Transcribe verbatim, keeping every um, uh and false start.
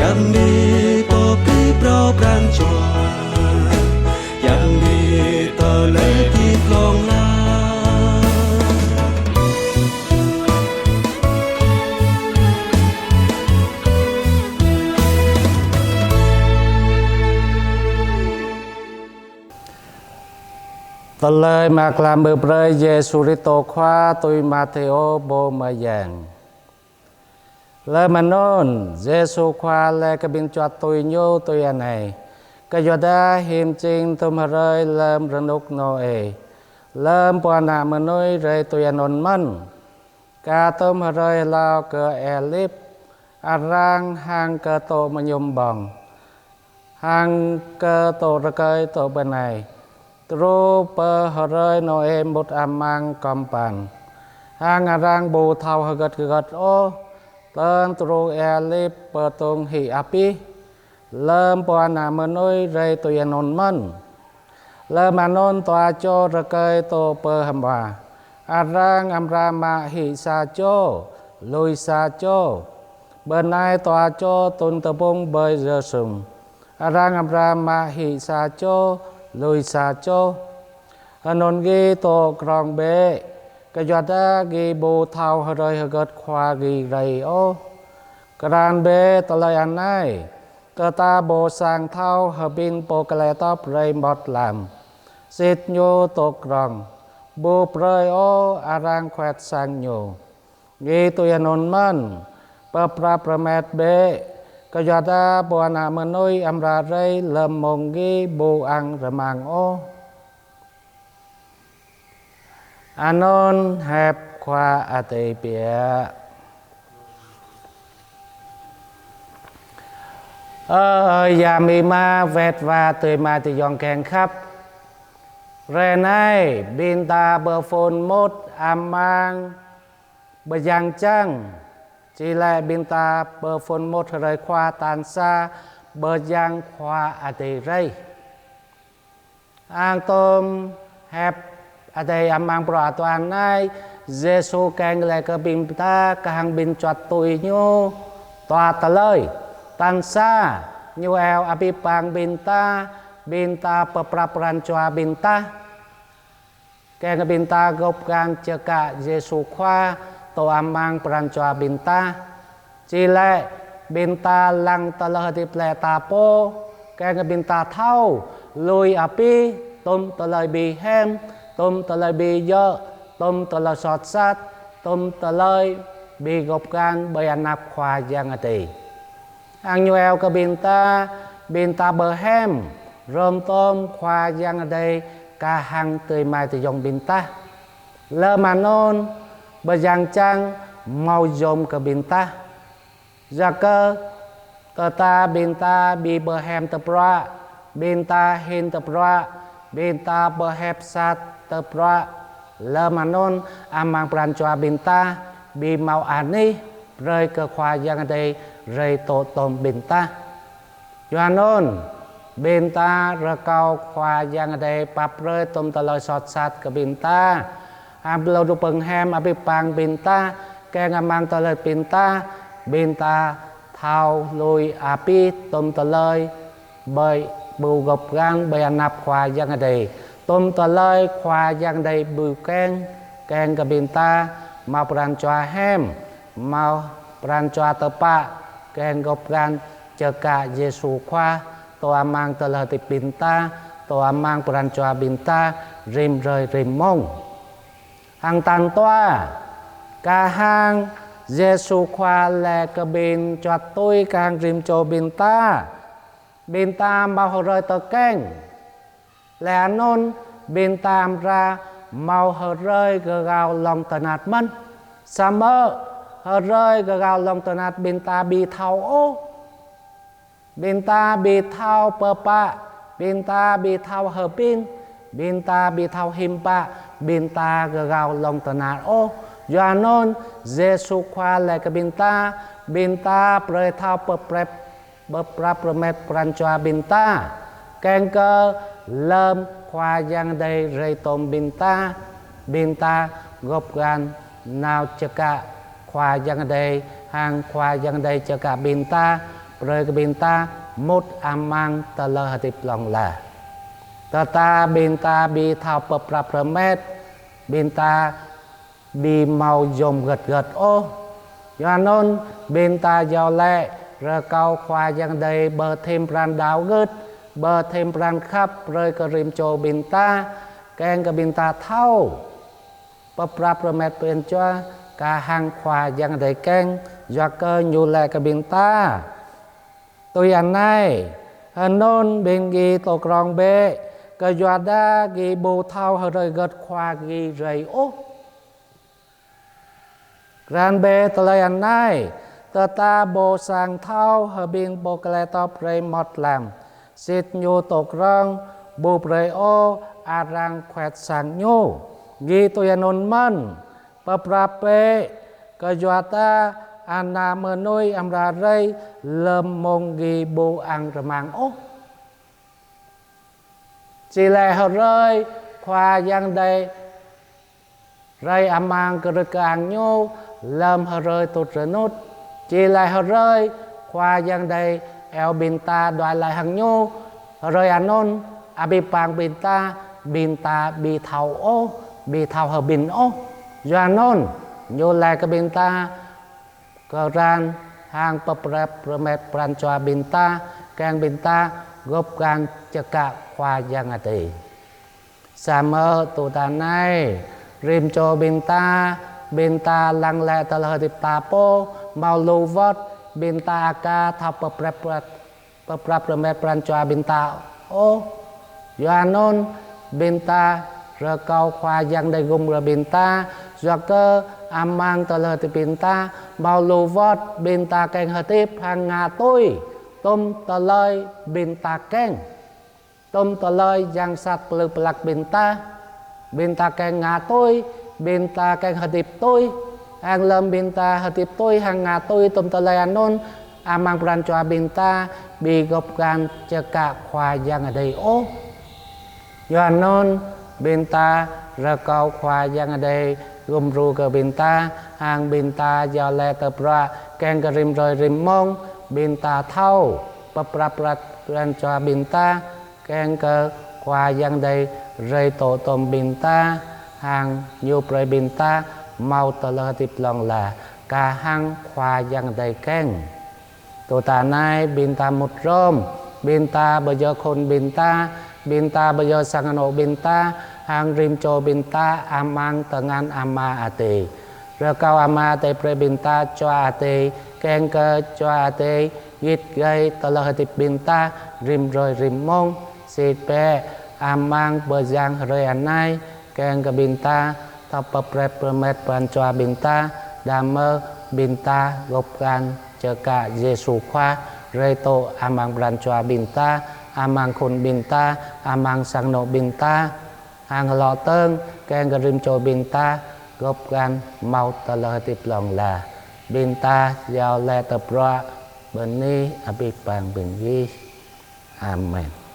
Yang ni pơpĭ phrâo pran jua, yang ni tơlơi hơdip hlŏng lar. Tơlơi mơak klă mơ̆ng brơi Yêsu Kristô Khua tui Mathêô pô mơyang. Lơm anŭn, Yêsu Khua laĭ kơ ƀing čuăt tui Ñu tui anai: Kơyua dah him jing tôm hrơi lơm rơnŭk Nôê, lơm Pô Ană Mơnuih rai tui anŭn mơ̆n. Kar tôm hrơi hlâo kơ ih lip, arăng hăng kơ tŏ mơñum ƀơ̆ng, hăng kơ tŏ rơkơi tŏ bơnai, truh pơ hrơi Nôê mŭt amăng kơmpăn, hăng arăng ƀu thâo hơgĕt hơgĕt ôh, tơl truh ih lip pơtŭng hĭ abih, lơm Pô Ană Mơnuih rai tui anŭn mơ̆n. Lơm anŭn dua čô rơkơi tŏ pơ hmua, arăng amra mă hĭ sa čô, lui sa čô. Bơnai dua čô tŭn tơpŭng ƀơi rơsŭng, arăng amra mă hĭ sa čô, lui sa čô. Anŭn gih dŏ krŏng bĕ, kơyua dah gih ƀu thâo hrơi hơgĕt Khua gih rai ôh. Krăn bĕ tơlơi anai, kơ ta ƀu sang thâo hơbĭn pô klĕ tŏp rai mơmŏt lăm. Sĭt ñu dŏ krŏng, ƀu brơi ôh arăng khuĕt sang ñu. Gih tui anŭn mơ̆n, pơprăp rơmet bĕ, kơyua dah Pô Ană Mơnuih amra rai lơm mông gih ƀu ăng rơmang ôh. Anŭn hiăp Khua Adai biă. Ơ, ơ, yă amĭ ama, wơ̆t wa adơi amai adơi ayŏng kiăng khăp. Hrơi anai, ƀing ta pơphun mŭt amăng bơyan čang, či laĭ ƀing ta pơphun mŭt hrơi Khua tal sa bơyan Khua Adai rai. Hăng tôm hiăp Adai amăng bruă Advent anai, Yêsu kiăng laĭ kơ ƀing ta, kar hăng ƀing čuăt tui Ñu, dua tơlơi. Tal sa, Ñu iâu abih bang ƀing ta, ƀing ta pơprăp pran jua ƀing ta. Kiăng kơ ƀing ta gŏp găn čơkă Yêsu Khua dŏ amăng pran jua ƀing ta. Či laĭ ƀing ta lăng tơlơi hơdip lĕ ta pô, kiăng kơ ƀing ta thâo lui abih, tôm tơlơi ƀu hiam, tôm tơlơi ƀu djơ̆, tôm tơlơi soh sat, tôm tơlơi ƀu gŏp găn ƀơi anăp Khua Yang Adai. Hăng Ñu iâu kơ ƀing ta, ƀing ta pơhiam, hrŏm tôm Khua Yang Adai kar hăng adơi amai adơi ayŏng ƀing ta. Lơm anŭn, bơyan čang hmâo yom kơ ƀing ta. Yua kơ, kơ ta ƀing ta ƀu pơhiam tơpruă, ƀing ta hin tơpruă, ƀing ta pơhiăp sat tơpruă. Lơm anŭn amăng pran jua ƀing ta ƀu hmâo anih brơi kơ Khua Yang Adai rai dŏ tôm ƀing ta. Yua anŭn, ƀing ta rơkâo Khua Yang Adai pap brơi tôm tơlơi soh sat kơ ƀing ta. Hăng ƀlŏr đu pơhiam abih bang ƀing ta, kiăng amăng tơlơi ƀing ta, ƀing ta thâo lui abih tôm tơlơi ƀu, ƀu gŏp găn ƀơi anăp Khua Yang Adai. Tôm tơlơi Khua Yang Adai ƀu kiăng, kiăng kơ ƀing ta hmâo pran jua hiam, hmâo pran jua tơpă, kiăng gŏp găn čơkă Yêsu Khua dŏ amăng tơlơi hơdip ƀing ta, dŏ amăng pran jua ƀing ta, rĭm hrơi rĭm mông. Hăng tal dua, kar hăng Yêsu Khua laĭ kơ ƀing čuăt tui kar hăng rĭm čô ƀing ta. Ƀing ta hmâo hrơi tơkeng. Laih anŭn ƀing ta amra hmâo hrơi gơgao lŏng tơnap mơ̆n. Samơ̆ hrơi gơgao lŏng tơnap ƀing ta ƀu thâo ôh. Ƀing ta ƀu thâo pơpă, ƀing ta ƀu thâo hơbĭn, ƀing ta ƀu thâo hiư̆m pă, ƀing ta gơgao lŏng tơnap ôh. Yua anŭn, Yêsu Khua laĭ kơ ƀing ta, ƀing ta brơi thâo pơprăp, pơprăp rơmet pran jua ƀing ta. Kiăng kơ lơm Khua Yang Adai rai tôm ƀing ta, ƀing ta gŏp găn nao čơkă Khua Yang Adai, hăng Khua Yang Adai čơkă ƀing ta, brơi kơ ƀing ta mŭt amăng tơlơi hơdip hlŏng lar. Tơdah ƀing ta ƀu thâo pơprăp rơmet, ƀing ta ƀu hmâo yôm hơget hơget ôh. Yua anŭn ƀing ta iâu laĭ rơkâo Khua Yang Adai pơthim pran đaŏ gưt, pơthim pran khăp brơi kơ rĭm čô ƀing ta, kiăng kơ ƀing ta thâo pơprăp rơmet pran jua kar hăng Khua Yang Adai kiăng, yua kơ Ñu laĭ kơ ƀing ta: Tui anai, hơnŭn ƀing gih tŏ krŏng bĕ, kơyua dah gih ƀu thâo hrơi hơget Khua gih rai ôh. Krăn bĕ tơlơi anai: Tơdah pô sang thâo hơbĭn pô klĕ tŏp rai mŏt lăm, sĭt ñu tŏ krŏng, ƀu brơi ôh arăng khŏt sang ñu. Gih tui anŭn mơ̆n, pơprăp bĕ, kơyua dah Ană Mơnuih amra rai lơ̆m mông gih ƀu ăng rơmang ôh. Či laĭ hrơi Khua Yang Adai rai amăng kơdrưh kơang Ñu lơ̆m hrơi tŭt rơnŭt. Či laĭ hrơi Khua Yang Adai iâu ƀing ta đuaĭ glaĭ hăng Ñu, hrơi anŭn abih bang ƀing ta, ƀing ta ƀu thâo ôh, ƀu thâo hơbĭn ôh. Yua anŭn, Ñu laĭ kơ ƀing ta krăn hăng pơprăp rơmet pran jua ƀing ta, kiăng ƀing ta gŏp găn čơkă Khua Yang Adai. Samơ̆ tui anai, rĭm čô ƀing ta, ƀing ta lăng glaĭ tơlơi hơdip ta pô, hmâo lu wơ̆t ƀing ta aka thâo pơprăp, pơprăp rơmet pran jua ƀing ta ôh. Yua anŭn ƀing ta rơkâo Khua Yang Adai gum brơi ƀing ta, yua kơ amăng tơlơi hơdip ƀing ta, hmâo lu wơ̆t ƀing ta kiăng hơdip hăng ngă tui tŭm tơlơi ƀing ta kiăng, tŭm tơlơi yang sat plư pơlăk ƀing ta. Ƀing ta kiăng ngă tui, ƀing ta kiăng hơdip tui. Hăng lơ̆m ƀing ta hơdip tui, hăng ngă tui tŭm tơlơi anŭn, amăng pran jua ƀing ta ƀu gŏp găn čơkă Khua Yang Adai ôh. Yua anŭn, ƀing ta rơkâo Khua Yang Adai gum djru kơ ƀing ta, hăng ƀing ta iâu laĭ tơpă, kiăng kơ rĭm hrơi rĭm mông ƀing ta thâo pơprăp pran jua ƀing ta, kiăng kơ Khua Yang Adai rai tŏ tŭm ƀing ta, hăng Ñu brơi ƀing ta hmâo tơlơi hơdip hlŏng lar, kar hăng Khua Yang Adai kiăng. Tui anai ƀing ta mŭt hrŏm, ƀing ta pơyơr khul ƀing ta, ƀing ta pơyơr sang anŏ ƀing ta, hăng rĭm čô ƀing ta amăng tơngan Ama Adai. Rơkâo Ama Adai brơi ƀing ta Jua Adai, kiăng kơ Jua Adai git gai tơlơi hơdip ƀing ta rĭm hrơi rĭm mông. Sĭt biă amăng bơyan hrơi anai, kiăng kơ ƀing ta thâo pơprăp rơmet pran jua ƀing ta, đah mơ̆ ƀing ta gŏp găn čơkă Yêsu Khua rai tŏ amăng pran jua ƀing ta, amăng khul ƀing ta, amăng sang anŏ ƀing ta, hăng hlâo dơ̆ng kiăng kơ rĭm čô ƀing ta gŏp găn hmâo tơlơi hơdip hlŏng lar. Ƀing ta iâu laĭ tơpă bơni abih bang ƀing gih. Amen.